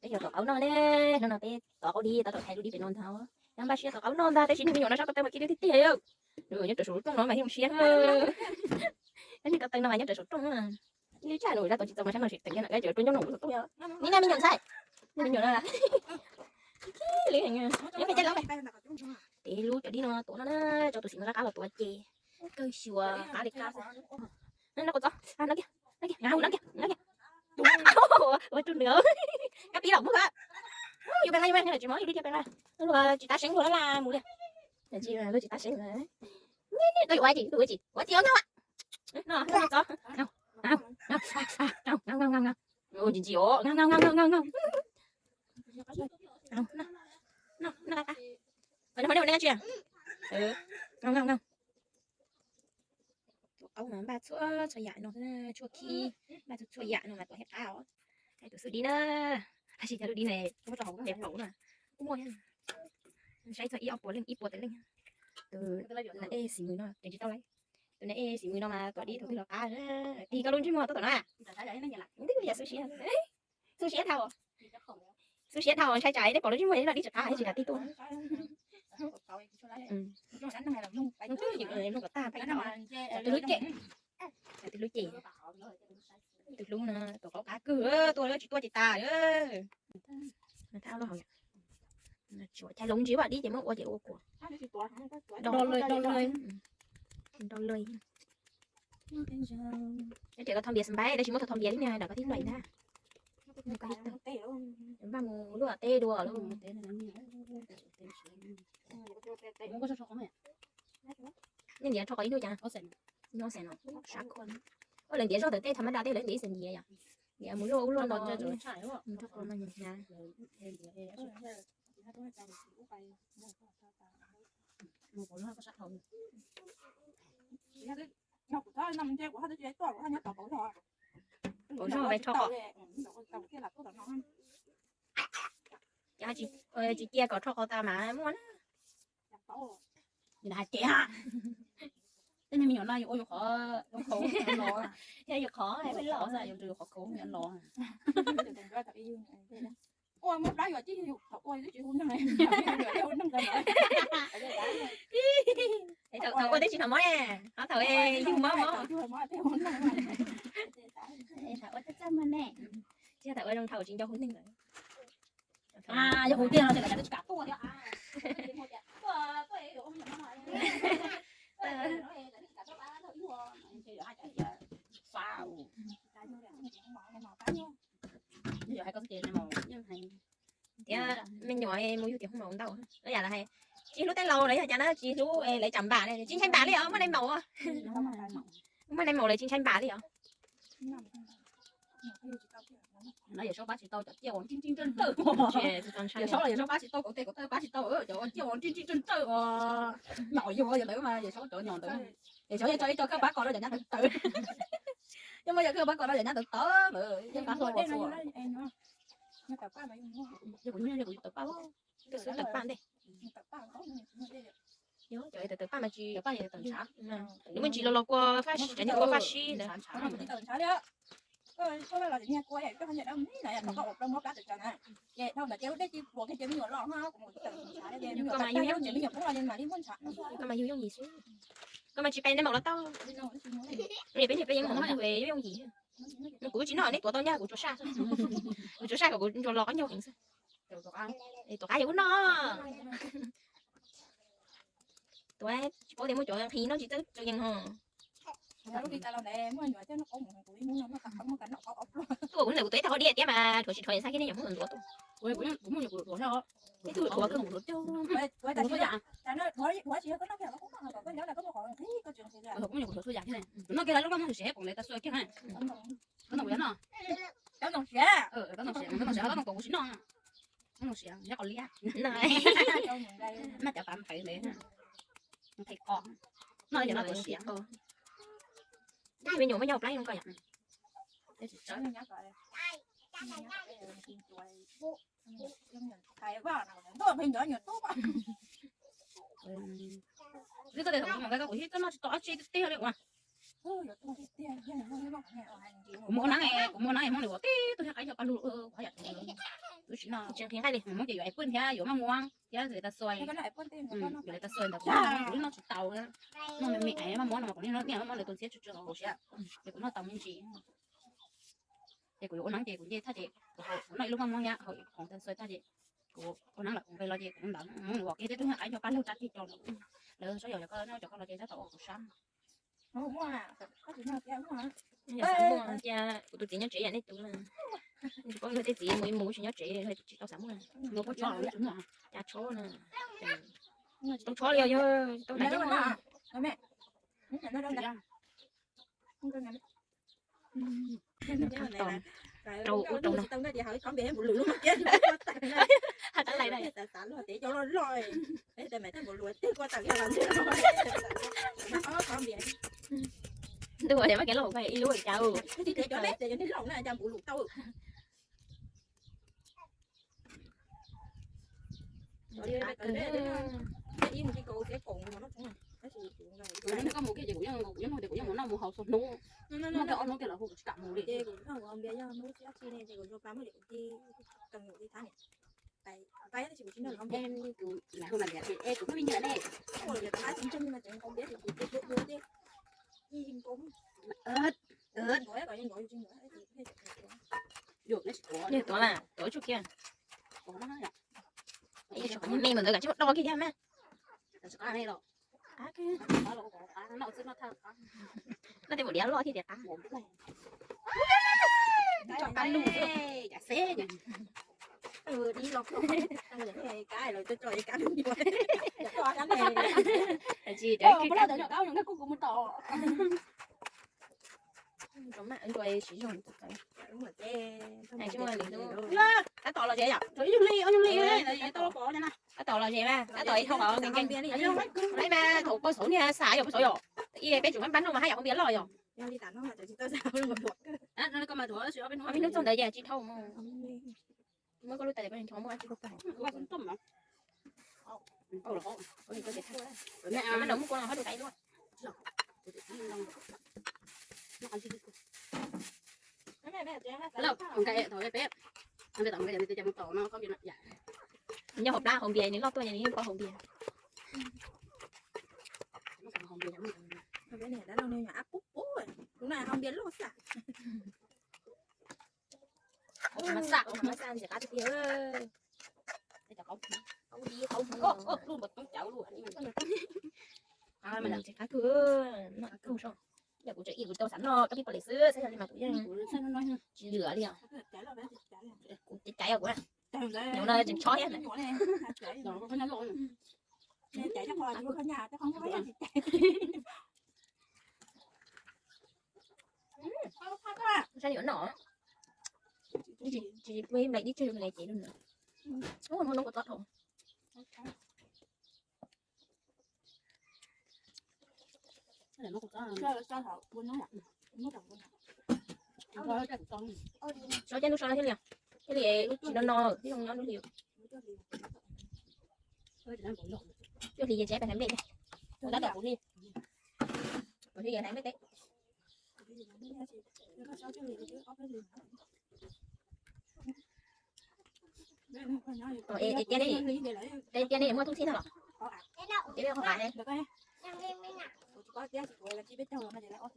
Peb yog tom qauv noj ne, hnub no peb tom qauv dib, tom tom hais lub dib pem no ntag. Yog npaj siab tom qauv noj ntag, tab sis niag me nyuam no sab ko taw mas kiv tiag tiag. Yog tsum sub rooj no mas yeej siab. Tab niag ko taw no mas nyob rau saum rooj. Ib lub tsaj nws zaj tau tsis tau mas sab no sim teem na, koj cov rau ncauj no kuv tau tuaj. Nim no me nyuam ntxhais, me nyuam no li heev, peb caj lab. Peb lub cov dib no tuav no na, tso tus xim no qab qab los tuav ces kawg xyuas qab li qab. No kuv txov no kiag, no kiag, no kiag, no kiag. Ua rau nws, kab pib los muab koj. Yus pes nqa, yus pes nqa tsis mob, yus li tias pes nqa. Luag tsis tab seeb luag laj laj mus li. Tsis, luag tsis tab seeb. Koj yuav ua tsis, ua tsis, ua tsis ua nkaus. No txov. Ntsis ntsis os, nkaus nkaus nkaus nkaus nkaus. Nkaus nkaus nkaus. Tus qaub mas npaj txhua txhua yam no, tshuaj khib, npaj txhua txhua yam no mas tuam thiaj qab os. Hais tus xub dib na, tab sis cov lub dib ne, muab rau hauv pem paum na, kuj muaj thiab. Saib txog ib ob puas leej, ib puas tawm leej. Tus nas ej xim mws no ces tsis tau lawm. Tus nas ej xim mws no mas tuam dib thaum twg los qab. Tig koj lub ntsej muag tuaj tom no. Twb yog xub siab, xub siab dhau, xub siab dhau ntshai tsam nej pom lub ntsej muag nej los dib tsis qab tsis kam tig tuaj. Mloog kom tag, tus hlub cem, tus hlub cem, tus hlub no tus qaub qab kawg, tuaj tsis tuaj ces tas. Chai loov ntsis vam dib ces muab ua ces ua kuam. Do lawj, do lawj. Ces koj thau npias xav npaib tab sis muab thau thau npias li niag dam koj tib nplaim ntag. Npaj mus luaj teb dua lawm. Nej ntiav rho qos ib hnub cas? Nyob xees no, sab khuam. Ua lawv ntiav zog ntawm tej tham ma da tej lawv ntiav ib xees ntiav yom. Ntiav mus luaj ub luaj no. Ua zog vaj rho qos. Tsis cia kom rho qos tas mas muaj na. Hais tias tej niag me nyuam no yus ua yus qhov, yus qhov, yus qhov, yus qhov, yus qhov kaus los. Ua muab plab yuav tib yus thaum ua twb tsis hu neeg, hu neeg. Thaum ua twb tsis hnov mob ne, ho thaum yug mob mob. Thaum ua txaj txaj muag ne, tsis thaum ua zoo thaum tsis nco hu neeg lawm. Yog hu tiag no ces lawv twb tsis kam tuaj thiab. Tias me nyuam mus yug tias hu maum ntau, yam lawv hais tsis hlub tej laus los yog cas na, tsis hlub lawv tsam npam ne, tsis ntshai npam li os, muaj nai maum. Muaj nai maum lawv tsis ntshai npam li os. No Yawm Saub pab tsis tau cov ciaj uas ntsij ntsij nrawj nrawj. Yawm Saub los Yawm Saub pab tsis tau, kauv tes kauv taw pab tsis tau, cov ciaj uas ntsij ntsij nrawj nrawj uas nom yug yog ntawd mas Yawm Saub cov nyom ntawd. Yawm Saub yeej tso ib co kawj pab kos rau cov nyab ntawd tawv. Yeej muaj yog kawj pab kos rau cov nyab ntawd tawv lawm, yeej pab hlua ua txhua. Yog kuv nyuj yog kuv tawv paj, tawv paj ntej. Yog cov tawv paj mas tsis, nws muaj ntsis los los kua faj sib, cov nyuj kua faj sib ntawd. Koj mas yug yooj yim xwb, koj mas tsis pes nai maum los tau. Peb niam peb yeej maum yooj yim. Kuv tsis noj, neb tuav tau nyaj kuv tsuas saj, kuv tsuas saj kom kuv ntsuas los qab ncaug heev xwb. Tuav qab yog ub noj. Tuav tsis paub tias muaj cov nqhis noj tsis txawj tso yees ho. Tuaj kuv ntawm kuv tuav ib tag qhov diaj tiab mas thuav tsis thuav saib kiag nej yog Hmoob ntawm ntuav tuaj. Kuv muaj kuv thuav, ib tug thuav kawg kuv thuav cog. Kuv muaj kuv thuav txhua yam thiab, kuv noj kiag lawv lub koj muaj siav poom lawv tag xua kiag. Koj ntoo siav, koj ntoo siav, koj ntoo tuav kuv tsis noj. Koj ntoo siav nyob qau liab. Noj cov pav npawv ntawd, nqhis qos, noj cov no tuav siav. Dab me nyuam muab nyob plab zoo koj yom. Twb txoj kev thaum kuv mus nqa koj kuv hib txoj noj tsis tau dab tsi tiag tiag li uas. Kuv mus ua neeb, kuv mus ua neeb es muab nws ua tib tug thiab qaib coj paj lug ua yam tus, tus Tsis noj, tsis nqhis nqaij li. Muab ces yuav es pwj thiab yuav maj muab thiab yuav lawv tag xuas ntawd, kuv lub noj tsis tau. Noj me me es maj muab no mas kuv niaj hnub niaj maj muab lawv tus ntxhiab tsw tsw hauv siab, ces kuv noj tau me ntsis. Ces kuv yuav ua neeb ces kuv nce thaj ces kuv noj ib lub maj muab thiab hauv tag xuas thaj ces kuv ua neeb lawm kuv nqis los ces kuv ntawd mus ua kiag tej tug nyuag qaib ncho paj lug rab tig rau lawv, lawv saib yog cov koj noj cov koj los ces sab tau ua kuv sab. Cia kuv tus txiv nyob tsev yam nej tus, tsis paub yog tej txiv mus mus tsis nyob tsev tsis tau xav muaj. Cas tshob na, tsis tau tshob li os, yog tsis tau xav muaj. Rau ub rau no. Hais qab lais na. Ntuj, ces maj kev loj ib lub cas. Koj mus kiag ces kuv yeej, kuv yeej mus tias kuv yeej mus noj mus haus txhua hnub. Noj tau ob hnub kiag lawm hu kuv tsis kam mus li. Tus niam hu mas tias es kuv pheej me nyuam ne. Tuav mas, tuav tsuj kiag. Me ntawd kav tsij muab do kiag thiab mas. Noj tej mus diav loj thiab tias qab. Tso qab lug. Tsis, tab tom los ze yom. Tab tom los ze mas, tab tom ib thau qhov nkees nkees. Mas thaum poj xauv niag xav yog poj xauv yom. Ib peb tsuas npab noj mas haj yam hau npias loj yom. Peb hnub txog ntawd ces tsis dhau. Muab koj lub tais muab tsis dhau. Mas no muab kua no hab rau tais luaj. Nyob hauv plab hau npias, nws loj tuaj nws yeej pom hau npias. Kuv tseem ib kuv tau xav noj kab pib pom lem xwb, xav yog li mas kuv yeej tsis lwm li os. Kuv caiv caiv kuv, nyuv no tseem tshob thiab. Sab yuav noj, tsis pub nplaim dib tsawg nplaim cev lug na. Ub, muaj noob kuv txob dhau. Tsob cab ntuj so no thiaj li, thiaj li tsis no no, twb zoo nyob lub hli. Coj hli ces tsev pais hlais nplej thiab. Tab tom kuv hli, kuv hli hlais nplej teb. Cia nej muaj tub txib no los? Cia nej muaj tub txib no los?